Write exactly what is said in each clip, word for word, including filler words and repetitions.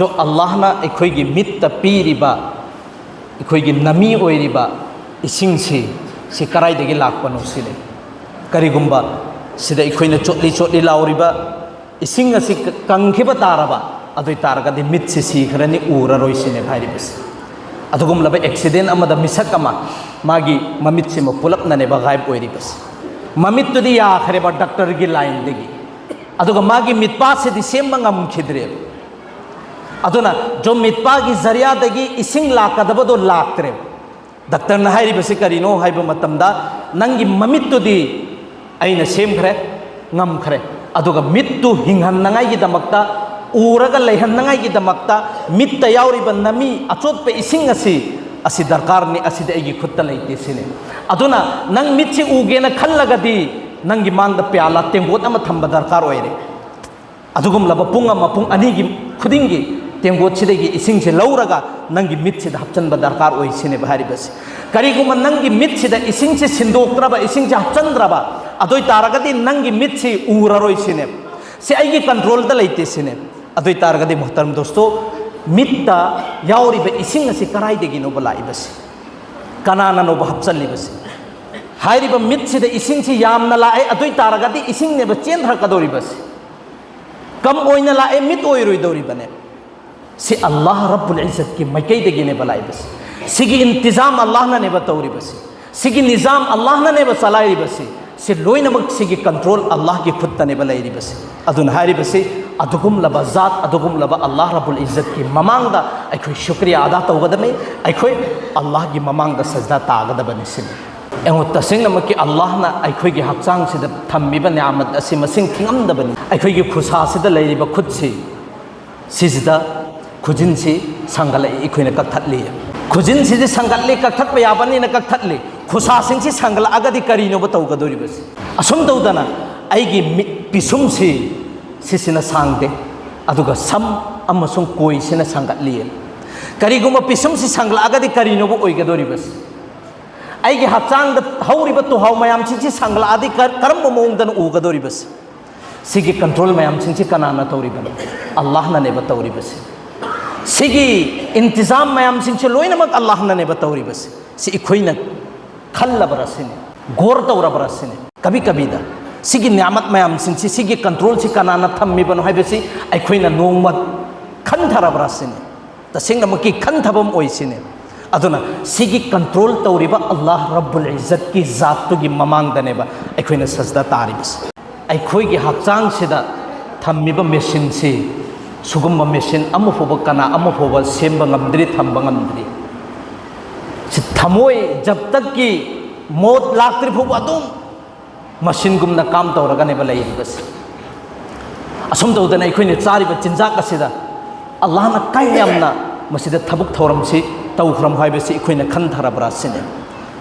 ꯑꯗꯣ ꯑꯜꯂꯥꯍꯅ ꯑꯩꯈꯣꯏꯒꯤ ꯃꯤꯠꯇ ꯄꯤꯔꯤꯕ, ꯑꯩꯈꯣꯏꯒꯤ ꯅꯃꯤ ꯑꯣꯏꯔꯤꯕ ꯏꯁꯤꯡꯁꯤ, ꯁꯤ ꯀꯗꯥꯏꯗꯒꯤ ꯂꯥꯛꯄꯅꯣ ꯁꯤꯅꯤ꯫ ꯀꯔꯤꯒꯨꯝꯕ ꯁꯤꯗ ꯑꯩꯈꯣꯏꯅ ꯆꯣꯠꯂꯤ ꯆꯣꯠꯂꯤ ꯂꯥꯎꯔꯤꯕ ꯏꯁꯤꯡ ꯑꯁꯤ ꯀ-, ꯀꯪꯈꯤꯕ ꯇꯥꯔꯕ, ꯑꯗꯨ ꯑꯣꯏ ꯇꯥꯔꯒꯗꯤ ꯃꯤꯠꯁꯤ ꯁꯤꯈ꯭ꯔꯅꯤ, ꯎꯔꯔꯣꯏ ꯁꯤꯅꯦꯕ ꯍꯥꯏꯔꯤꯕꯁꯤ꯫ ꯑꯗꯨꯒꯨꯝꯂꯕ ꯑꯦꯛꯁꯤꯗꯦꯟ ꯑꯃꯗ ꯃꯤꯁꯛ ꯑꯃ, ꯃꯥꯒꯤ ꯃꯃꯤꯠꯁꯤꯃ ꯄꯨꯂꯞꯅꯅꯦꯕ ꯒꯥꯏꯕ ꯑꯣꯏꯔꯤꯕꯁꯤ꯫ ꯃꯃꯤꯠꯇꯨꯗꯤ ꯌꯥꯈ꯭ꯔꯦꯕ ꯗꯥꯛꯇꯔꯒꯤ ꯂꯥꯏꯟꯗꯒꯤ, ꯑꯗꯨꯒ ꯃꯥꯒꯤ ꯃꯤꯠꯄꯥꯁꯤꯗꯤ ꯁꯦꯝꯕ ꯉꯝꯈꯤꯗ꯭ꯔꯦꯕ꯫ ꯑꯗꯨꯅ ꯖꯣ ꯃꯤꯠꯄꯥꯒꯤ ꯖꯔꯤꯌꯥꯗꯒꯤ ꯏꯁꯤꯡ ꯂꯥꯛꯀꯗꯕꯗꯣ ꯂꯥꯛꯇ꯭ꯔꯦꯕ꯫ ꯗꯥꯛꯇꯔꯅ ꯍꯥꯏꯔꯤꯕꯁꯤ ꯀꯔꯤꯅꯣ ꯍꯥꯏꯕ ꯃꯇꯝꯗ, ꯅꯪꯒꯤ ꯃꯃꯤꯠꯇꯨꯗꯤ ꯑꯩꯅ ꯁꯦꯝꯈ꯭ꯔꯦ, ꯉꯝꯈ꯭ꯔꯦ, ꯑꯗꯨꯒ ꯃꯤꯠꯇꯨ ꯍꯤꯡꯍꯟꯅꯉꯥꯏꯒꯤꯗꯃꯛꯇ, ꯎꯔꯒ ꯂꯩꯍꯟꯅꯉꯥꯏꯒꯤꯗꯃꯛꯇ ꯃꯤꯠꯇ ꯌꯥꯎꯔꯤꯕ ꯅꯃꯤ ꯑꯆꯣꯠꯄ ꯏꯁꯤꯡ ꯑꯁꯤ, ꯑꯁꯤ ꯗꯔꯀꯥꯔꯅꯤ, ꯑꯁꯤꯗꯤ ꯑꯩꯒꯤ ꯈꯨꯠꯇ ꯂꯩꯇꯦ ꯁꯤꯅꯤ꯫ ꯑꯗꯨꯅ ꯅꯪ ꯃꯤꯠꯁꯤ ꯎꯒꯦꯅ ꯈꯜꯂꯒꯗꯤ ꯅꯪꯒꯤ ꯃꯥꯡꯗ ꯄꯤꯌꯥꯂꯥ, ꯇꯦꯡꯀꯣꯠ ꯑꯃ ꯊꯝꯕ ꯗꯔꯀꯥꯔ ꯑꯣꯏꯔꯦ꯫ ꯑꯗꯨꯒꯨꯝꯂꯕ ꯄꯨꯡ ꯑꯃ, ꯄꯨꯡ ꯑꯅꯤꯒꯤ ꯈꯨꯗꯤꯡꯒꯤ ꯇꯦꯡꯀꯣꯠꯁꯤꯗꯒꯤ ꯏꯁꯤꯡꯁꯦ ꯂꯧꯔꯒ ꯅꯪꯒꯤ ꯃꯤꯠꯁꯤꯗ ꯍꯥꯞꯆꯤꯟꯕ ꯗꯔꯀꯥꯔ ꯑꯣꯏ ꯁꯤꯅꯦꯕ ꯍꯥꯏꯔꯤꯕꯁꯤ꯫ ꯀꯔꯤꯒꯨꯝꯕ ꯅꯪꯒꯤ ꯃꯤꯠꯁꯤꯗ ꯏꯁꯤꯡꯁꯦ ꯁꯤꯟꯗꯣꯛꯇ꯭ꯔꯕ, ꯏꯁꯤꯡꯁꯦ ꯍꯥꯞꯆꯤꯟꯗ꯭ꯔꯕ, ꯑꯗꯨ ꯑꯣꯏ ꯇꯥꯔꯒꯗꯤ ꯅꯪꯒꯤ ꯃꯤꯠꯁꯤ ꯎꯔꯔꯣꯏ ꯁꯤꯅꯦꯕ꯫ ꯁꯤ ꯑꯩꯒꯤ ꯀꯟꯇ꯭ꯔꯣꯜꯗ ꯂꯩꯇꯦ ꯁꯤꯅꯦꯕ꯫ ꯑꯗꯨ ꯑꯣꯏ ꯇꯥꯔꯒꯗꯤ ꯃꯨꯍꯇꯔꯝ ꯗꯣꯁꯇꯣ, ꯃꯤꯠꯇ ꯌꯥꯎꯔꯤꯕ ꯏꯁꯤꯡ ꯑꯁꯤ ꯀꯗꯥꯏꯗꯒꯤꯅꯣꯕ ꯂꯥꯛꯏꯕꯁꯤ? ꯀꯅꯥꯅꯅꯣꯕ ꯍꯥꯞꯆꯜꯂꯤꯕꯁꯤ? ꯍꯥꯏꯔꯤꯕ ꯃꯤꯠꯁꯤꯗ ꯏꯁꯤꯡꯁꯤ ꯌꯥꯝꯅ ꯂꯥꯛꯑꯦ, ꯑꯗꯨ ꯑꯣꯏ ꯇꯥꯔꯒꯗꯤ ꯏꯁꯤꯡꯅꯦꯕ ꯆꯦꯟꯊꯔꯛꯀꯗꯧꯔꯤꯕꯁꯤ꯫ ꯀꯝ ꯑꯣꯏꯅ ꯂꯥꯛꯑꯦ, ꯃꯤꯠ ꯑꯣꯏꯔꯣꯏꯗꯧꯔꯤꯕꯅꯦ꯫ ꯁꯤ ꯑꯜꯂꯥꯍ ꯔꯕꯨꯜ ꯏꯖꯠꯀꯤ ꯃꯥꯏꯀꯩꯗꯒꯤꯅꯦꯕ ꯂꯥꯛꯏꯕꯁꯤ꯫ ꯁꯤꯒꯤ ꯏꯟꯇꯤꯖꯥꯝ ꯑꯜꯂꯥꯍꯅꯅꯦꯕ ꯇꯧꯔꯤꯕꯁꯤ꯫ ꯁꯤꯒꯤ ꯅꯤꯖꯥꯝ ꯑꯜꯂꯥꯍꯅꯅꯦꯕ ꯆꯂꯥꯏꯔꯤꯕꯁꯤ꯫ ꯁꯤ ꯂꯣꯏꯅꯃꯛ ꯁꯤꯒꯤ ꯀꯟꯇ꯭ꯔꯣꯜ ꯑꯜꯂꯥꯍꯒꯤ ꯈꯨꯠꯇꯅꯦꯕ ꯂꯩꯔꯤꯕꯁꯤ꯫ ꯑꯗꯨꯅ ꯍꯥꯏꯔꯤꯕꯁꯤ, ꯑꯗꯨꯒꯨꯝꯂꯕ ꯖꯥꯠ, ꯑꯗꯨꯒꯨꯝꯂꯕ ꯑꯜꯂꯥꯍ ꯔꯕꯨꯜ ꯏꯖꯠꯀꯤ ꯃꯃꯥꯡꯗ ꯑꯩꯈꯣꯏ ꯁꯨꯀ꯭ꯔꯤꯌꯥ ꯑꯗꯥ ꯇꯧꯒꯗꯕꯅꯤ꯫ ꯑꯩꯈꯣꯏ ꯑꯜꯂꯥꯍꯒꯤ ꯃꯃꯥꯡꯗ ꯁꯖꯗꯥ ꯇꯥꯒꯗꯕꯅꯤ ꯁꯤꯅꯤ꯫ ꯑꯩꯉꯣꯟ ꯇꯁꯦꯡꯅꯃꯛꯀꯤ ꯑꯜꯂꯥꯍꯅ ꯑꯩꯈꯣꯏꯒꯤ ꯍꯛꯆꯥꯡꯁꯤꯗ ꯊꯝꯃꯤꯕ ꯅꯤꯌꯥꯃꯠ ꯑꯁꯤ ꯃꯁꯤꯡ ꯊꯤꯉꯝꯗꯕꯅꯤ꯫ ꯑꯩꯈꯣꯏꯒꯤ ꯈꯨꯁꯥꯁꯤꯗ ꯂꯩꯔꯤꯕ ꯈꯨꯠꯁꯤ, ꯁꯤꯁꯤꯗ ꯈꯨꯖꯤꯟꯁꯤ ꯁꯥꯡꯒꯠꯂꯛꯏ, ꯑꯩꯈꯣꯏꯅ ꯀꯛꯊꯠꯂꯤ꯫ ꯈꯨꯖꯤꯟꯁꯤꯗꯤ ꯁꯥꯡꯒꯠꯂꯤ, ꯀꯛꯊꯠꯄ ꯌꯥꯕꯅꯤꯅ ꯀꯛꯊꯠꯂꯤ꯫ ꯈꯨꯁꯥꯁꯤꯡꯁꯤ ꯁꯥꯡꯒꯠꯂꯛꯑꯒꯗꯤ ꯀꯔꯤꯅꯣꯕ ꯇꯧꯒꯗꯧꯔꯤꯕꯁꯤ? ꯑꯁꯨꯝ ꯇꯧꯗꯅ ꯑꯩꯒꯤ ꯃꯤꯠ ꯄꯤꯁꯨꯝꯁꯤ, ꯁꯤꯁꯤꯅ ꯁꯥꯡꯗꯦ, ꯑꯗꯨꯒ ꯁꯝ ꯑꯃꯁꯨꯡ ꯀꯣꯏꯁꯤꯅ ꯁꯥꯡꯒꯠꯂꯤ꯫ ꯀꯔꯤꯒꯨꯝꯕ ꯄꯤꯁꯨꯝꯁꯤ ꯁꯥꯡꯒꯠꯂꯛꯑꯒꯗꯤ ꯀꯔꯤꯅꯣꯕ ꯑꯣꯏꯒꯗꯧꯔꯤꯕꯁꯤ? ꯑꯩꯒꯤ ꯍꯛꯆꯥꯡꯗ ꯍꯧꯔꯤꯕ ꯇꯨꯍꯥꯎ ꯃꯌꯥꯝꯁꯤꯡꯁꯤ ꯁꯥꯡꯒꯠꯂꯛꯑꯗꯤ ꯀ-, ꯀꯔꯝꯕ ꯃꯑꯣꯡꯗꯅ ꯎꯒꯗꯧꯔꯤꯕꯁꯤ? ꯁꯤꯒꯤ ꯀꯟꯇ꯭ꯔꯣꯜ ꯃꯌꯥꯝꯁꯤꯡꯁꯤ ꯀꯅꯥꯅ ꯇꯧꯔꯤꯕꯅꯣ? ꯑꯜꯂꯥꯍꯅꯅꯦꯕ ꯇꯧꯔꯤꯕꯁꯤ꯫ ꯁꯤꯒꯤ ꯏꯟꯇꯤꯖꯥꯝ ꯃꯌꯥꯝꯁꯤꯡꯁꯦ ꯂꯣꯏꯅꯃꯛ ꯑꯜꯂꯥꯍꯅꯅꯦꯕ ꯇꯧꯔꯤꯕꯁꯦ꯫ ꯁꯤ ꯑꯩꯈꯣꯏꯅ ꯈꯜꯂꯕ꯭ꯔꯥ ꯁꯤꯅꯤ, ꯒꯣꯔ ꯇꯧꯔꯕ꯭ꯔꯥ ꯁꯤꯅꯤ꯫ ꯀꯕꯤ ꯀꯕꯤꯗ ꯁꯤꯒꯤ ꯅꯤꯌꯥꯃꯠ ꯃꯌꯥꯝꯁꯤꯡꯁꯤ, ꯁꯤꯒꯤ ꯀꯟꯇ꯭ꯔꯣꯜꯁꯤ ꯀꯅꯥꯅ ꯊꯝꯃꯤꯕꯅꯣ ꯍꯥꯏꯕꯁꯤ ꯑꯩꯈꯣꯏꯅ ꯅꯣꯡꯃ ꯈꯟꯊꯔꯕ꯭ꯔꯥ ꯁꯤꯅꯤ꯫ ꯇꯁꯦꯡꯅꯃꯛꯀꯤ ꯈꯟꯊꯕ ꯑꯃ ꯑꯣꯏꯁꯤꯅꯦ꯫ ꯑꯗꯨꯅ ꯁꯤꯒꯤ ꯀꯟꯇ꯭ꯔꯣꯜ ꯇꯧꯔꯤꯕ ꯑꯜꯂꯥꯍ ꯔꯕꯨꯜ ꯏꯖꯠꯀꯤ ꯖꯥꯠꯇꯨꯒꯤ ꯃꯃꯥꯡꯗꯅꯦꯕ ꯑꯩꯈꯣꯏꯅ ꯁꯖꯗ ꯇꯥꯔꯤꯕꯁꯦ꯫ ꯑꯩꯈꯣꯏꯒꯤ ꯍꯛꯆꯥꯡꯁꯤꯗ ꯊꯝꯃꯤꯕ ꯃꯦꯁꯤꯟꯁꯤ, ꯁꯤꯒꯨꯝꯕ ꯃꯦꯁꯤꯟ ꯑꯃꯐꯥꯎꯕ ꯀꯅꯥ ꯑꯃꯐꯥꯎꯕ ꯁꯦꯝꯕ ꯉꯝꯗ꯭ꯔꯤ, ꯊꯝꯕ ꯉꯝꯗ꯭ꯔꯤ꯫ ꯁꯤ ꯊꯃꯣꯏ ꯖꯕ ꯇꯛꯀꯤ ꯃꯣꯠ ꯂꯥꯛꯇ꯭ꯔꯤ ꯐꯥꯎꯕ ꯑꯗꯨꯝ ꯃꯁꯤꯟꯒꯨꯝꯅ ꯀꯥꯝ ꯇꯧꯔꯒꯅꯦꯕ ꯂꯩꯔꯤꯕꯁꯦ꯫ ꯑꯁꯨꯝ ꯇꯧꯗꯅ ꯑꯩꯈꯣꯏꯅ ꯆꯥꯔꯤꯕ ꯆꯤꯟꯖꯥꯛ ꯑꯁꯤꯗ ꯑꯜꯂꯥꯍꯅ ꯀꯌꯥꯝꯅ ꯃꯁꯤꯗ ꯊꯕꯛ ꯊꯧꯔꯝꯁꯤ ꯇꯧꯈ꯭ꯔꯝ ꯍꯥꯏꯕꯁꯤ ꯑꯩꯈꯣꯏꯅ ꯈꯟꯊꯔꯕ꯭ꯔꯥ ꯁꯤꯅꯤ꯫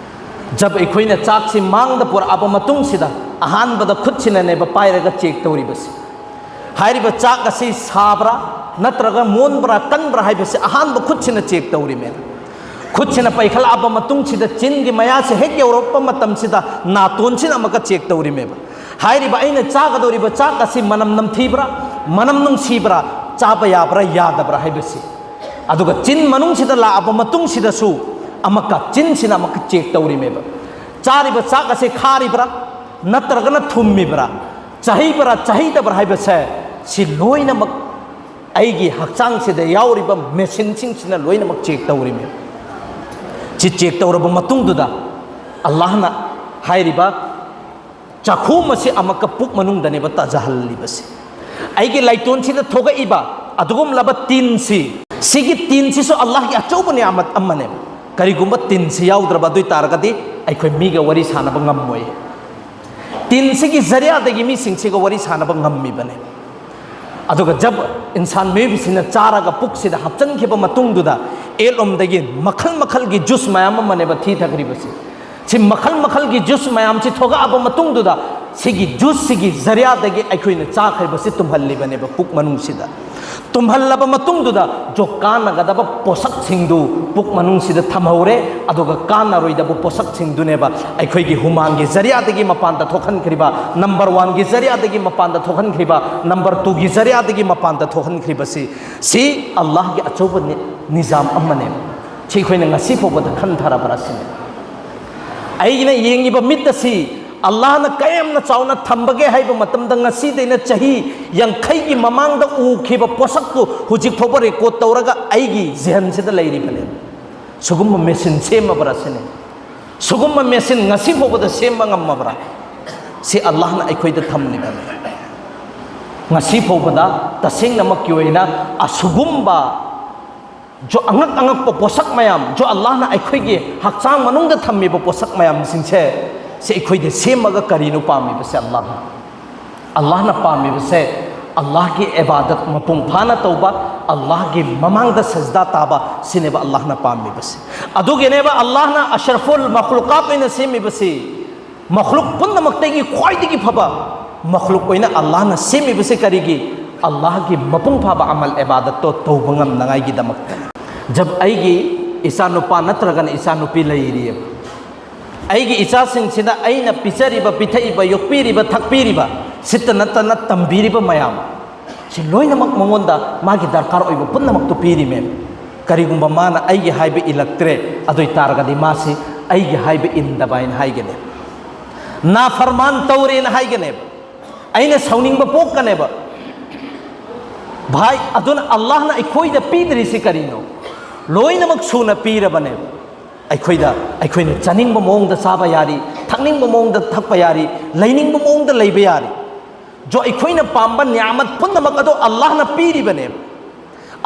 ꯖꯕ ꯑꯩꯈꯣꯏꯅ ꯆꯥꯛꯁꯤ ꯃꯥꯡꯗ ꯄꯨꯔꯛꯑꯕ ꯃꯇꯨꯡꯁꯤꯗ ꯑꯍꯥꯟꯕꯗ ꯈꯨꯠꯁꯤꯅꯅꯦꯕ ꯄꯥꯏꯔꯒ ꯆꯦꯛ ꯇꯧꯔꯤꯕꯁꯤ꯫ ꯍꯥꯏꯔꯤꯕ ꯆꯥꯛ ꯑꯁꯤ ꯁꯥꯕ꯭ꯔꯥ, ꯅꯠꯇ꯭ꯔꯒ ꯃꯣꯟꯕ꯭ꯔꯥ, ꯀꯟꯕ꯭ꯔꯥ ꯍꯥꯏꯕꯁꯤ ꯑꯍꯥꯟꯕ ꯈꯨꯠꯁꯤꯅ ꯆꯦꯛ ꯇꯧꯔꯤꯃꯦꯕ꯫ ꯈꯨꯠꯁꯤꯅ ꯄꯩꯈꯠꯂꯛꯑꯕ ꯃꯇꯨꯡꯁꯤꯗ ꯆꯤꯟꯒꯤ ꯃꯌꯥꯁꯦ ꯍꯦꯛ ꯌꯧꯔꯛꯄ ꯃꯇꯝꯁꯤꯗ ꯅꯥꯇꯣꯟꯁꯤꯅ ꯑꯃꯨꯛꯀ ꯆꯦꯛ ꯇꯧꯔꯤꯃꯦꯕ꯫ ꯍꯥꯏꯔꯤꯕ ꯑꯩꯅ ꯆꯥꯒꯗꯧꯔꯤꯕ ꯆꯥꯛ ꯑꯁꯤ ꯃꯅꯝ ꯅꯝꯊꯤꯕ꯭ꯔꯥ, ꯃꯅꯝ ꯅꯨꯡꯁꯤꯕ꯭ꯔꯥ, ꯆꯥꯕ ꯌꯥꯕ꯭ꯔꯥ ꯌꯥꯗꯕ꯭ꯔꯥ ꯍꯥꯏꯕꯁꯤ꯫ ꯑꯗꯨꯒ ꯆꯤꯟ ꯃꯅꯨꯡꯁꯤꯗ ꯂꯥꯛꯑꯕ ꯃꯇꯨꯡꯁꯤꯗꯁꯨ ꯑꯃꯨꯛꯀ ꯆꯤꯟꯁꯤꯅ ꯑꯃꯨꯛꯀ ꯆꯦꯛ ꯇꯧꯔꯤꯃꯦꯕ꯫ ꯆꯥꯔꯤꯕ ꯆꯥꯛ ꯑꯁꯤ ꯈꯥꯔꯤꯕ꯭ꯔꯥ, ꯅꯠꯇ꯭ꯔꯒꯅ ꯊꯨꯝꯃꯤꯕ꯭ꯔꯥ, ꯆꯍꯩꯕ꯭ꯔꯥ ꯆꯍꯩꯗꯕ꯭ꯔꯥ ꯍꯥꯏꯕꯁꯦ, ꯁꯤ ꯂꯣꯏꯅꯃꯛ ꯑꯩꯒꯤ ꯍꯛꯆꯥꯡꯁꯤꯗ ꯌꯥꯎꯔꯤꯕ ꯃꯦꯁꯤꯟꯁꯤꯡꯁꯤꯅ ꯂꯣꯏꯅꯃꯛ ꯆꯦꯛ ꯇꯧꯔꯤꯃꯤ꯫ ꯁꯤ ꯆꯦꯛ ꯇꯧꯔꯕ ꯃꯇꯨꯡꯗꯨꯗ ꯑꯜꯂꯥꯍꯅ ꯍꯥꯏꯔꯤꯕ ꯆꯥꯛꯈꯣꯝ ꯑꯁꯤ ꯑꯃꯨꯛꯀ ꯄꯨꯛ ꯃꯅꯨꯡꯗꯅꯦꯕ ꯇꯥꯖꯍꯜꯂꯤꯕꯁꯤ꯫ ꯑꯩꯒꯤ ꯂꯥꯏꯇꯣꯟꯁꯤꯗ ꯊꯣꯛꯂꯛꯏꯕ ꯑꯗꯨꯒꯨꯝꯂꯕ ꯇꯤꯟꯁꯤ, ꯁꯤꯒꯤ ꯇꯤꯟꯁꯤꯁꯨ ꯑꯜꯂꯥꯍꯒꯤ ꯑꯆꯧꯕ ꯅꯤꯌꯥꯃꯠ ꯑꯃꯅꯦꯕ꯫ ꯀꯔꯤꯒꯨꯝꯕ ꯇꯤꯟꯁꯤ ꯌꯥꯎꯗ꯭ꯔꯕ ꯑꯗꯨ ꯑꯣꯏ ꯇꯥꯔꯒꯗꯤ ꯑꯩꯈꯣꯏ ꯃꯤꯒ ꯋꯥꯔꯤ ꯁꯥꯟꯅꯕ ꯉꯝꯃꯣꯏ꯫ ꯇꯤꯟꯁꯤꯒꯤ ꯖꯔꯤꯌꯥꯗꯒꯤ ꯃꯤꯁꯤꯡꯁꯤꯒ ꯋꯥꯔꯤ ꯁꯥꯟꯅꯕ ꯉꯝꯃꯤꯕꯅꯦ꯫ ꯑꯗꯨꯒ ꯖꯕ ꯏꯟꯁꯥꯟ ꯃꯤꯑꯣꯏꯕꯁꯤꯅ ꯆꯥꯔꯒ ꯄꯨꯛꯁꯤꯗ ꯍꯥꯞꯆꯤꯟꯈꯤꯕ ꯃꯇꯨꯡꯗꯨꯗ ꯑꯦꯠꯂꯣꯝꯗꯒꯤ ꯃꯈꯜ ꯃꯈꯜꯒꯤ ꯖꯨꯁ ꯃꯌꯥꯝ ꯑꯃꯅꯦꯕ ꯊꯤ ꯊꯛꯈ꯭ꯔꯤꯕꯁꯤ꯫ ꯁꯤ ꯃꯈꯜ ꯃꯈꯜꯒꯤ ꯖꯨꯁ ꯃꯌꯥꯝꯁꯤ ꯊꯣꯛꯂꯛꯑꯕ ꯃꯇꯨꯡꯗꯨꯗ ꯁꯤꯒꯤ ꯖꯨꯁꯁꯤꯒꯤ ꯖꯔꯤꯌꯥꯗꯒꯤ ꯑꯩꯈꯣꯏꯅ ꯆꯥꯈ꯭ꯔꯤꯕꯁꯤ ꯇꯨꯝꯍꯜꯂꯤꯕꯅꯦꯕ ꯄꯨꯛ ꯃꯅꯨꯡꯁꯤꯗ꯫ ꯇꯨꯝꯍꯜꯂꯕ ꯃꯇꯨꯡꯗꯨꯗ ꯖꯣ ꯀꯥꯟꯅꯒꯗꯕ ꯄꯣꯠꯁꯛꯁꯤꯡꯗꯨ ꯄꯨꯛ ꯃꯅꯨꯡꯁꯤꯗ ꯊꯝꯍꯧꯔꯦ꯫ ꯑꯗꯨꯒ ꯀꯥꯟꯅꯔꯣꯏꯗꯕ ꯄꯣꯠꯁꯛꯁꯤꯡꯗꯨꯅꯦꯕ ꯑꯩꯈꯣꯏꯒꯤ ꯍꯨꯃꯥꯡꯒꯤ ꯖꯔꯤꯌꯥꯗꯒꯤ ꯃꯄꯥꯟꯗ ꯊꯣꯛꯍꯟꯈ꯭ꯔꯤꯕ, ꯅꯝꯕꯔ ꯋꯥꯟꯒꯤ ꯖꯔꯤꯌꯥꯗꯒꯤ ꯃꯄꯥꯟꯗ ꯊꯣꯛꯍꯟꯈ꯭ꯔꯤꯕ, ꯅꯝꯕꯔ ꯇꯨꯒꯤ ꯖꯔꯤꯌꯥꯗꯒꯤ ꯃꯄꯥꯟꯗ ꯊꯣꯛꯍꯟꯈ꯭ꯔꯤꯕꯁꯤ꯫ ꯁꯤ ꯑꯜꯂꯥꯍꯒꯤ ꯑꯆꯧꯕ ꯅꯤ-, ꯅꯤꯖꯥꯝ ꯑꯃꯅꯦꯕ꯫ ꯁꯤ ꯑꯩꯈꯣꯏꯅ ꯉꯁꯤ ꯐꯥꯎꯕꯗ ꯈꯟꯊꯔꯕ꯭ꯔꯥ ꯁꯤꯅꯤ꯫ ꯑꯩꯅ ꯌꯦꯡꯉꯤꯕ ꯃꯤꯠ ꯑꯁꯤ ꯑꯜꯂꯥꯍꯅ ꯀꯌꯥꯝꯅ ꯆꯥꯎꯅ ꯊꯝꯕꯒꯦ ꯍꯥꯏꯕ ꯃꯇꯝꯗ, ꯉꯁꯤꯗꯩꯅ ꯆꯍꯤ ꯌꯥꯡꯈꯩꯒꯤ ꯃꯃꯥꯡꯗ ꯎꯈꯤꯕ ꯄꯣꯠꯁꯛꯇꯨ ꯍꯧꯖꯤꯛ ꯐꯥꯎꯕ ꯔꯦꯀꯣꯔꯗ ꯇꯧꯔꯒ ꯑꯩꯒꯤ ꯖꯦꯍꯟꯁꯤꯗ ꯂꯩꯔꯤꯕꯅꯦ꯫ ꯁꯤꯒꯨꯝꯕ ꯃꯦꯁꯤꯟ ꯁꯦꯝꯃꯕ꯭ꯔꯥ ꯁꯤꯅꯤ꯫ ꯁꯤꯒꯨꯝꯕ ꯃꯦꯁꯤꯟ ꯉꯁꯤ ꯐꯥꯎꯕꯗ ꯁꯦꯝꯕ ꯉꯝꯃꯕ꯭ꯔꯥ? ꯁꯤ ꯑꯜꯂꯥꯍꯅ ꯑꯩꯈꯣꯏꯗ ꯊꯝꯂꯤꯕꯅꯤ꯫ ꯉꯁꯤ ꯐꯥꯎꯕꯗ ꯇꯁꯦꯡꯅꯃꯛꯀꯤ ꯑꯣꯏꯅ ꯑꯁꯤꯒꯨꯝꯕ ꯖꯣ ꯑꯉꯛ ꯑꯉꯛꯄ ꯄꯣꯠꯁꯛ ꯃꯌꯥꯝ, ꯖꯣ ꯑꯜꯂꯥꯍꯅ ꯑꯩꯈꯣꯏꯒꯤ ꯍꯛꯆꯥꯡ ꯃꯅꯨꯡꯗ ꯊꯝꯃꯤꯕ ꯄꯣꯠꯁꯛ ꯃꯌꯥꯝꯁꯤꯡꯁꯦ, ꯁꯤ ꯑꯩꯈꯣꯏꯗ ꯁꯦꯝꯃꯒ ꯀꯔꯤꯅꯣ ꯄꯥꯝꯃꯤꯕꯁꯦ ꯑꯜꯂꯥꯍꯅ? ꯑꯜꯂꯥꯍꯅ ꯄꯥꯝꯃꯤꯕꯁꯦ ꯑꯜꯂꯥꯍꯒꯤ ꯏꯕꯥꯗꯠ ꯃꯄꯨꯡ ꯐꯥꯅ ꯇꯧꯕ, ꯑꯜꯂꯥꯍꯒꯤ ꯃꯃꯥꯡꯗ ꯁꯖꯗꯥ ꯇꯥꯕ, ꯁꯤꯅꯦꯕ ꯑꯜꯂꯥꯍꯅ ꯄꯥꯝꯃꯤꯕꯁꯦ꯫ ꯑꯗꯨꯒꯤꯅꯦꯕ ꯑꯜꯂꯥꯍꯅ ꯑꯁꯔꯐꯨꯜ ꯃꯈꯂꯨꯀꯥꯠ ꯑꯣꯏꯅ ꯁꯦꯝꯃꯤꯕꯁꯤ꯫ ꯃꯈꯂꯨꯛ ꯄꯨꯝꯅꯃꯛꯇꯒꯤ ꯈ꯭ꯋꯥꯏꯗꯒꯤ ꯐꯕ ꯃꯈꯂꯨꯛ ꯑꯣꯏꯅ ꯑꯜꯂꯥꯍꯅ ꯁꯦꯝꯃꯤꯕꯁꯦ ꯀꯔꯤꯒꯤ? ꯑꯜꯂꯥꯍꯒꯤ ꯃꯄꯨꯡ ꯐꯥꯕ ꯑꯃꯜ ꯏꯕꯥꯗꯠꯇꯣ ꯇꯧꯕ ꯉꯝꯅꯉꯥꯏꯒꯤꯗꯃꯛꯇ꯫ ꯖꯕ ꯑꯩꯒꯤ ꯏꯆꯥꯅꯨꯄꯥ ꯅꯠꯇ꯭ꯔꯒꯅ ꯏꯆꯥꯅꯨꯄꯤ ꯂꯩꯔꯤꯑꯕ, ꯑꯩꯒꯤ ꯏꯆꯥꯁꯤꯡꯁꯤꯗ ꯑꯩꯅ ꯄꯤꯖꯔꯤꯕ, ꯄꯤꯊꯛꯏꯕ, ꯌꯣꯛꯄꯤꯔꯤꯕ, ꯊꯛꯄꯤꯔꯤꯕ, ꯁꯤꯠꯇ ꯅꯠꯇꯅ ꯇꯝꯕꯤꯔꯤꯕ ꯃꯌꯥꯝ ꯁꯤ ꯂꯣꯏꯅꯃꯛ ꯃꯉꯣꯟꯗ ꯃꯥꯒꯤ ꯗꯔꯀꯥꯔ ꯑꯣꯏꯕ ꯄꯨꯝꯅꯃꯛꯇꯨ ꯄꯤꯔꯤꯃꯦ꯫ ꯀꯔꯤꯒꯨꯝꯕ ꯃꯥꯅ ꯑꯩꯒꯤ ꯍꯥꯏꯕ ꯏꯜꯂꯛꯇ꯭ꯔꯦ, ꯑꯗꯨ ꯑꯣꯏ ꯇꯥꯔꯒꯗꯤ ꯃꯥꯁꯤ ꯑꯩꯒꯤ ꯍꯥꯏꯕ ꯏꯟꯗꯕ ꯍꯥꯏꯅ ꯍꯥꯏꯒꯅꯤ, ꯅꯥꯐꯔꯃꯥꯟ ꯇꯧꯔꯦꯅ ꯍꯥꯏꯒꯅꯦꯕ, ꯑꯩꯅ ꯁꯥꯎꯅꯤꯡꯕ ꯄꯣꯛꯀꯅꯦꯕ꯫ ꯚꯥꯏ, ꯑꯗꯨꯅ ꯑꯜꯂꯥꯍꯅ ꯑꯩꯈꯣꯏꯗ ꯄꯤꯗ꯭ꯔꯤꯁꯤ ꯀꯔꯤꯅꯣ? ꯂꯣꯏꯅꯃꯛ ꯁꯨꯅ ꯄꯤꯔꯕꯅꯦꯕ꯫ ꯑꯩꯈꯣꯏꯗ, ꯑꯩꯈꯣꯏꯅ ꯆꯥꯅꯤꯡꯕ ꯃꯑꯣꯡꯗ ꯆꯥꯕ ꯌꯥꯔꯤ, ꯊꯛꯅꯤꯡꯕ ꯃꯑꯣꯡꯗ ꯊꯛꯄ ꯌꯥꯔꯤ, ꯂꯩꯅꯤꯡꯕ ꯃꯑꯣꯡꯗ ꯂꯩꯕ ꯌꯥꯔꯤ꯫ ꯖꯣ ꯑꯩꯈꯣꯏꯅ ꯄꯥꯝꯕ ꯅꯤꯌꯥꯃꯠ ꯄꯨꯝꯅꯃꯛ ꯑꯗꯣ ꯑꯜꯂꯥꯍꯅ ꯄꯤꯔꯤꯕꯅꯦꯕ꯫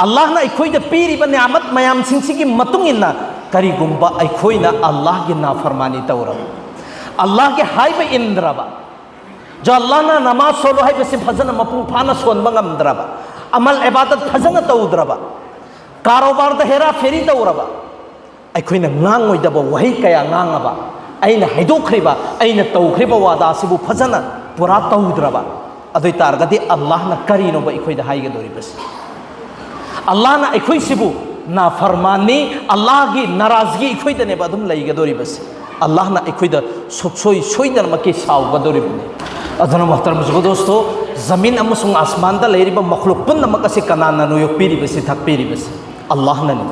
ꯑꯜꯂꯥꯍꯅ ꯑꯩꯈꯣꯏꯗ ꯄꯤꯔꯤꯕ ꯅꯤꯌꯥꯃꯠ ꯃꯌꯥꯝꯁꯤꯡꯁꯤꯒꯤ ꯃꯇꯨꯡ ꯏꯟꯅ ꯀꯔꯤꯒꯨꯝꯕ ꯑꯩꯈꯣꯏꯅ ꯑꯜꯂꯥꯍꯒꯤ ꯅꯥꯐꯔꯃꯥꯅꯤ ꯇꯧꯔꯕ, ꯑꯜꯂꯥꯍꯒꯤ ꯍꯥꯏꯕ ꯏꯟꯗ꯭ꯔꯕ, ꯖꯣ ꯑꯜꯂꯥꯍꯅ ꯅꯃꯥꯖ ꯁꯣꯜꯂꯣ ꯍꯥꯏꯕꯁꯤ ꯐꯖꯅ ꯃꯄꯨꯡ ꯐꯥꯅ ꯁꯣꯟꯕ ꯉꯝꯗ꯭ꯔꯕ, ꯑꯃꯜ ꯏꯕꯥꯗꯠ ꯐꯖꯅ ꯇꯧꯗ꯭ꯔꯕ, ꯀꯥꯔꯣꯕꯥꯔꯗ ꯍꯦꯔꯥ ꯐꯦꯔꯤ ꯇꯧꯔꯕ, ꯑꯩꯈꯣꯏꯅ ꯉꯥꯡꯉꯣꯏꯗꯕ ꯋꯥꯍꯩ ꯀꯌꯥ ꯉꯥꯡꯉꯕ, ꯑꯩꯅ ꯍꯥꯏꯗꯣꯛꯈ꯭ꯔꯤꯕ, ꯑꯩꯅ ꯇꯧꯈ꯭ꯔꯤꯕ ꯋꯥꯗꯥꯁꯤꯕꯨ ꯐꯖꯅ ꯄꯨꯔꯥ ꯇꯧꯗ꯭ꯔꯕ, ꯑꯗꯨ ꯑꯣꯏ ꯇꯥꯔꯒꯗꯤ ꯑꯜꯂꯥꯍꯅ ꯀꯔꯤꯅꯣꯕ ꯑꯩꯈꯣꯏꯗ ꯍꯥꯏꯒꯗꯧꯔꯤꯕꯁꯦ? ꯑꯜꯂꯥꯍꯅ ꯑꯩꯈꯣꯏꯁꯤꯕꯨ ꯅꯥꯐꯔꯃꯥꯟꯅꯤ, ꯑꯜꯂꯥꯍꯒꯤ ꯅꯥꯔꯥꯖꯒꯤ ꯑꯩꯈꯣꯏꯗꯅꯦꯕ ꯑꯗꯨꯝ ꯂꯩꯒꯗꯧꯔꯤꯕꯁꯦ꯫ ꯑꯜꯂꯥꯍꯅ ꯑꯩꯈꯣꯏꯗ ꯁꯨꯛꯁꯣꯏ ꯁꯣꯏꯗꯅꯃꯛꯀꯤ ꯁꯥꯎꯒꯗꯧꯔꯤꯕꯅꯤ꯫ ꯑꯗꯨꯅ ꯃꯣꯍꯇꯔꯝ ꯖꯨꯒ ꯗꯣꯁꯇꯣ, ꯖꯃꯤꯟ ꯑꯃꯁꯨꯡ ꯑꯁꯃꯥꯟꯗ ꯂꯩꯔꯤꯕ ꯃꯈꯂꯨꯛ ꯄꯨꯝꯅꯃꯛ ꯑꯁꯤ ꯀꯅꯥꯅꯅꯣ ꯌꯣꯛꯄꯤꯔꯤꯕꯁꯤ, ꯊꯥꯛꯄꯤꯔꯤꯕꯁꯤ? ꯑꯜꯂꯥꯍꯅꯅꯤ꯫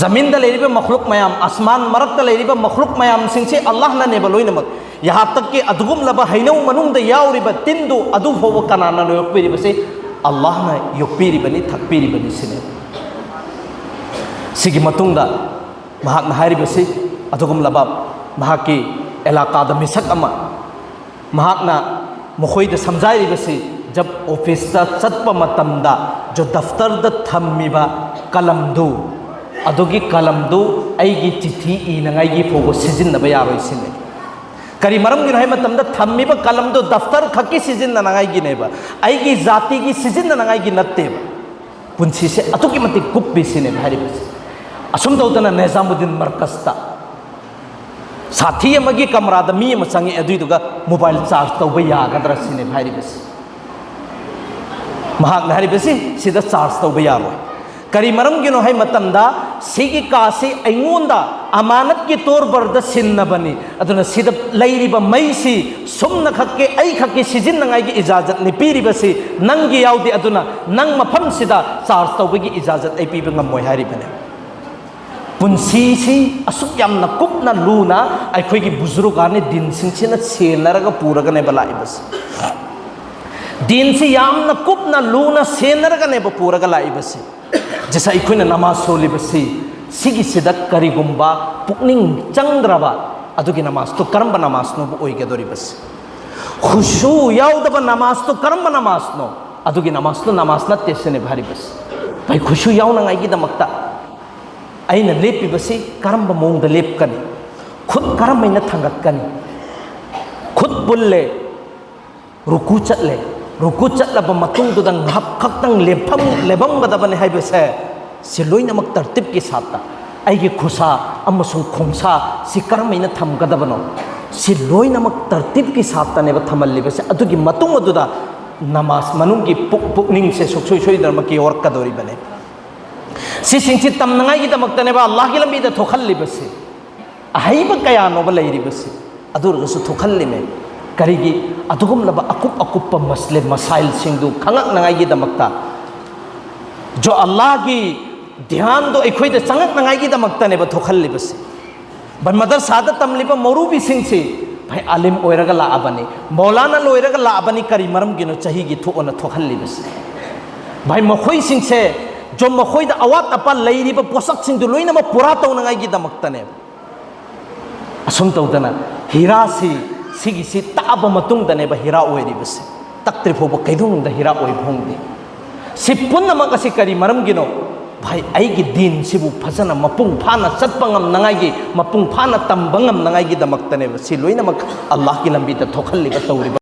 ꯖꯃꯤꯟꯗ ꯂꯩꯔꯤꯕ ꯃꯈꯂꯨꯛ ꯃꯌꯥꯝ, ꯑꯁꯃꯥꯟ ꯃꯔꯛꯇ ꯂꯩꯔꯤꯕ ꯃꯈꯂꯨꯛ ꯃꯌꯥꯝꯁꯤꯡꯁꯦ ꯑꯜꯂꯥꯍꯅꯅꯦꯕ ꯂꯣꯏꯅꯃꯛ꯫ ꯌꯍꯥ ꯇꯛꯀꯤ ꯑꯗꯨꯒꯨꯝꯂꯕ ꯍꯩꯅꯧ ꯃꯅꯨꯡꯗ ꯌꯥꯎꯔꯤꯕ ꯇꯤꯟꯗꯨ ꯑꯗꯨ ꯐꯥꯎꯕ ꯀꯅꯥꯅ ꯌꯣꯛꯄꯤꯔꯤꯕꯁꯤ? ꯑꯜꯂꯥꯍꯅ ꯌꯣꯛꯄꯤꯔꯤꯕꯅꯤ, ꯊꯛꯄꯤꯔꯤꯕꯅꯤ ꯁꯤꯅꯦ꯫ ꯁꯤꯒꯤ ꯃꯇꯨꯡꯗ ꯃꯍꯥꯛꯅ ꯍꯥꯏꯔꯤꯕꯁꯤ, ꯑꯗꯨꯒꯨꯝꯂꯕ ꯃꯍꯥꯛꯀꯤ ꯑꯦꯂꯥꯀꯥꯗ ꯃꯤꯁꯛ ꯑꯃ, ꯃꯍꯥꯛꯅ ꯃꯈꯣꯏꯗ ꯁꯝꯖꯥꯏꯔꯤꯕꯁꯤ, ꯖꯕ ꯑꯣꯐꯤꯁꯇ ꯆꯠꯄ ꯃꯇꯝꯗ ꯖꯣ ꯗꯐꯇꯔꯗ ꯊꯝꯃꯤꯕ ꯀꯂꯝꯗꯨ, ꯑꯗꯨꯒꯤ ꯀꯂꯝꯗꯨ ꯑꯩꯒꯤ ꯆꯤꯊꯤ ꯏꯅꯉꯥꯏꯒꯤ ꯐꯥꯎꯕ ꯁꯤꯖꯤꯟꯅꯕ ꯌꯥꯔꯣꯏ ꯁꯤꯅꯤ꯫ ꯀꯔꯤ ꯃꯔꯝꯒꯤꯅꯣ ꯍꯥꯏꯕ ꯃꯇꯝꯗ, ꯊꯝꯃꯤꯕ ꯀꯂꯝꯗꯨ ꯗꯐꯇꯔ ꯈꯛꯀꯤ ꯁꯤꯖꯤꯟꯅꯅꯉꯥꯏꯒꯤꯅꯦꯕ, ꯑꯩꯒꯤ ꯖꯥꯇꯤꯒꯤ ꯁꯤꯖꯤꯟꯅꯅꯉꯥꯏꯒꯤ ꯅꯠꯇꯦꯕ꯫ ꯄꯨꯟꯁꯤꯁꯦ ꯑꯗꯨꯛꯀꯤ ꯃꯇꯤꯛ ꯀꯨꯞꯄꯤ ꯁꯤꯅꯦꯕ ꯍꯥꯏꯔꯤꯕꯁꯦ꯫ ꯑꯁꯨꯝ ꯇꯧꯗꯅ ꯅꯦꯖꯥꯃꯨꯗꯤꯟ ꯃꯔꯀꯁꯇ ꯁꯥꯊꯤ ꯑꯃꯒꯤ ꯀꯃꯔꯥꯗ ꯃꯤ ꯑꯃ ꯆꯪꯉꯛꯑꯦ, ꯑꯗꯨꯏꯗꯨꯒ ꯃꯣꯕꯥꯏꯜ ꯆꯥꯔꯖ ꯇꯧꯕ ꯌꯥꯒꯗ꯭ꯔꯥ ꯁꯤꯅꯦꯕ ꯍꯥꯏꯔꯤꯕꯁꯦ꯫ ꯃꯍꯥꯛꯅ ꯍꯥꯏꯔꯤꯕꯁꯤ, ꯁꯤꯗ ꯆꯥꯔꯖ ꯇꯧꯕ ꯌꯥꯔꯣꯏ꯫ ꯀꯔꯤ ꯃꯔꯝꯒꯤꯅꯣ ꯍꯥꯏ ꯃꯇꯝꯗ, ꯁꯤꯒꯤ ꯀꯥꯁꯤ ꯑꯩꯉꯣꯟꯗ ꯑꯃꯥꯅꯠꯀꯤ ꯇꯣꯔꯕꯔꯗ ꯁꯤꯟꯅꯕꯅꯤ, ꯑꯗꯨꯅ ꯁꯤꯗ ꯂꯩꯔꯤꯕ ꯃꯩꯁꯤ ꯁꯨꯝꯅ ꯈꯛꯀꯤ, ꯑꯩ ꯈꯛꯀꯤ ꯁꯤꯖꯤꯟꯅꯉꯥꯏꯒꯤ ꯏꯖꯥꯖꯠꯅꯤ ꯄꯤꯔꯤꯕꯁꯤ, ꯅꯪꯒꯤ ꯌꯥꯎꯗꯦ, ꯑꯗꯨꯅ ꯅꯪ ꯃꯐꯝꯁꯤꯗ ꯆꯥꯔꯖ ꯇꯧꯕꯒꯤ ꯏꯖꯥꯖꯠ ꯑꯩ ꯄꯤꯕ ꯉꯝꯃꯣꯏ ꯍꯥꯏꯔꯤꯕꯅꯦ꯫ ꯄꯨꯟꯁꯤꯁꯤ ꯑꯁꯨꯛ ꯌꯥꯝꯅ ꯀꯨꯞꯅ ꯂꯨꯅ ꯑꯩꯈꯣꯏꯒꯤ ꯕꯨꯖꯨꯔꯨꯒꯥꯅꯤ ꯗꯤꯟꯁꯤꯡꯁꯤꯅ ꯁꯦꯟꯅꯔꯒ ꯄꯨꯔꯒꯅꯦꯕ ꯂꯥꯛꯏꯕꯁꯦ꯫ ꯗꯤꯟꯁꯤ ꯌꯥꯝꯅ ꯀꯨꯞꯅ ꯂꯨꯅ ꯁꯦꯟꯅꯔꯒꯅꯦꯕ ꯄꯨꯔꯒ ꯂꯥꯛꯏꯕꯁꯤ꯫ ꯖꯤꯁ ꯑꯩꯈꯣꯏꯅ ꯅꯃꯥꯖ ꯁꯣꯜꯂꯤꯕꯁꯤ, ꯁꯤꯒꯤꯁꯤꯗ ꯀꯔꯤꯒꯨꯝꯕ ꯄꯨꯛꯅꯤꯡ ꯆꯪꯗ꯭ꯔꯕ ꯑꯗꯨꯒꯤ ꯅꯃꯥꯖꯇꯨ ꯀꯔꯝꯕ ꯅꯃꯥꯖꯅꯣꯕ ꯑꯣꯏꯒꯗꯧꯔꯤꯕꯁꯤ? ꯈꯨꯁꯨ ꯌꯥꯎꯗꯕ ꯅꯃꯥꯖꯇꯨ ꯀꯔꯝꯕ ꯅꯃꯥꯖꯅꯣ? ꯑꯗꯨꯒꯤ ꯅꯃꯥꯖꯇꯨ ꯅꯃꯥꯖ ꯅꯠꯇꯦ ꯁꯤꯅꯦꯕ ꯍꯥꯏꯔꯤꯕꯁꯤ꯫ ꯚꯥꯏ, ꯈꯨꯁꯨ ꯌꯥꯎꯅꯉꯥꯏꯒꯤꯗꯃꯛꯇ ꯑꯩꯅ ꯂꯦꯞꯄꯤꯕꯁꯤ ꯀꯔꯝꯕ ꯃꯑꯣꯡꯗ ꯂꯦꯞꯀꯅꯤ? ꯈꯨꯠ ꯀꯔꯝꯍꯥꯏꯅ ꯊꯥꯡꯒꯠꯀꯅꯤ? ꯈꯨꯠ ꯄꯨꯜꯂꯦ, ꯔꯨꯀꯨ ꯆꯠꯂꯦ, ꯔꯨꯀꯨ ꯆꯠꯂꯕ ꯃꯇꯨꯡꯗꯨꯗ ꯉꯥꯏꯍꯥꯛ ꯈꯛꯇꯪ ꯂꯦꯞꯐꯝ-, ꯂꯦꯞꯐꯝꯒꯗꯕꯅꯤ ꯍꯥꯏꯕꯁꯦ, ꯁꯤ ꯂꯣꯏꯅꯃꯛ ꯇꯔꯇꯤꯞꯀꯤ ꯁꯥꯠꯇ꯫ ꯑꯩꯒꯤ ꯈꯨꯁꯥ ꯑꯃꯁꯨꯡ ꯈꯣꯡꯁꯥ ꯁꯤ ꯀꯔꯝꯍꯥꯏꯅ ꯊꯝꯒꯗꯕꯅꯣ, ꯁꯤ ꯂꯣꯏꯅꯃꯛ ꯇꯔꯇꯤꯕꯀꯤ ꯁꯥꯠꯇꯅꯦꯕ ꯊꯝꯍꯜꯂꯤꯕꯁꯦ꯫ ꯑꯗꯨꯒꯤ ꯃꯇꯨꯡ ꯑꯗꯨꯗ ꯅꯃꯥꯖ ꯃꯅꯨꯡꯒꯤ ꯄꯨꯛ ꯄꯨꯛꯅꯤꯡꯁꯦ ꯁꯨꯡꯁꯣꯏ ꯁꯣꯏꯗꯅꯃꯛꯀꯤ ꯌꯧꯔꯛꯀꯗꯧꯔꯤꯕꯅꯦ꯫ ꯁꯤꯁꯤꯡꯁꯤ ꯇꯝꯅꯉꯥꯏꯒꯤꯗꯃꯛꯇꯅꯦꯕ ꯑꯜꯂꯥꯍꯒꯤ ꯂꯝꯕꯤꯗ ꯊꯣꯛꯍꯜꯂꯤꯕꯁꯦ꯫ ꯑꯍꯩꯕ ꯀꯌꯥꯅꯣꯕ ꯂꯩꯔꯤꯕꯁꯦ, ꯑꯗꯨ ꯑꯣꯏꯔꯒꯁꯨ ꯊꯣꯛꯍꯜꯂꯤꯃꯦ꯫ ꯀꯔꯤꯒꯤ? ꯑꯗꯨꯒꯨꯝꯂꯕ ꯑꯀꯨꯞ ꯑꯀꯨꯞꯄ ꯃꯁꯂꯦ ꯃꯁꯥꯏꯜꯁꯤꯡꯗꯨ ꯈꯪꯉꯛꯅꯉꯥꯏꯒꯤꯗꯃꯛꯇ, ꯖꯣ ꯑꯜꯂꯥꯍꯒꯤ ꯙ꯭ꯌꯥꯟꯗꯣ ꯑꯩꯈꯣꯏꯗ ꯆꯪꯉꯛꯅꯉꯥꯏꯒꯤꯗꯃꯛꯇꯅꯦꯕ ꯊꯣꯛꯍꯜꯂꯤꯕꯁꯦ꯫ ꯚꯥꯏ, ꯃꯗꯔꯁꯥꯗ ꯇꯝꯂꯤꯕ ꯃꯧꯔꯨꯕꯤꯁꯤꯡꯁꯤ, ꯚꯥꯏ, ꯑꯥꯂꯤꯝ ꯑꯣꯏꯔꯒ ꯂꯥꯛꯑꯕꯅꯤ, ꯃꯧꯂꯥꯅꯥ ꯂꯣꯏꯔꯒ ꯂꯥꯛꯑꯕꯅꯤ, ꯀꯔꯤ ꯃꯔꯝꯒꯤꯅꯣ ꯆꯍꯤꯒꯤ ꯊꯣꯛꯑꯅ ꯊꯣꯛꯍꯜꯂꯤꯕꯁꯦ? ꯚꯥꯏ, ꯃꯈꯣꯏꯁꯤꯡꯁꯦ ꯖꯣ ꯃꯈꯣꯏꯗ ꯑꯋꯥꯠ ꯑꯄꯥ ꯂꯩꯔꯤꯕ ꯄꯣꯠꯁꯛꯁꯤꯡꯗꯨ ꯂꯣꯏꯅꯃꯛ ꯄꯨꯔꯥ ꯇꯧꯅꯉꯥꯏꯒꯤꯗꯃꯛꯇꯅꯦꯕ꯫ ꯑꯁꯨꯝ ꯇꯧꯗꯅ ꯍꯤꯔꯥꯁꯤ ꯁꯤꯒꯤꯁꯤ ꯇꯥꯛꯑꯕ ꯃꯇꯨꯡꯗꯅꯦꯕ ꯍꯤꯔꯥ ꯑꯣꯏꯔꯤꯕꯁꯦ꯫ ꯇꯛꯇ꯭ꯔꯤ ꯐꯥꯎꯕ ꯀꯩꯗꯧꯅꯨꯡꯗ ꯍꯤꯔꯥ ꯑꯣꯏꯕ ꯍꯣꯡꯗꯦ꯫ ꯁꯤ ꯄꯨꯝꯅꯃꯛ ꯑꯁꯤ ꯀꯔꯤ ꯃꯔꯝꯒꯤꯅꯣ? ꯚꯥꯏ, ꯑꯩꯒꯤ ꯗꯤꯟꯁꯤꯕꯨ ꯐꯖꯅ ꯃꯄꯨꯡ ꯐꯥꯅ ꯆꯠꯄ ꯉꯝꯅꯉꯥꯏꯒꯤ, ꯃꯄꯨꯡ ꯐꯥꯅ ꯇꯝꯕ ꯉꯝꯅꯉꯥꯏꯒꯤꯗꯃꯛꯇꯅꯦꯕ ꯁꯤ ꯂꯣꯏꯅꯃꯛ ꯑꯜꯂꯥꯍꯒꯤ ꯂꯝꯕꯤꯗ ꯊꯣꯛꯍꯜꯂꯤꯕ, ꯇꯧꯔꯤꯕ꯫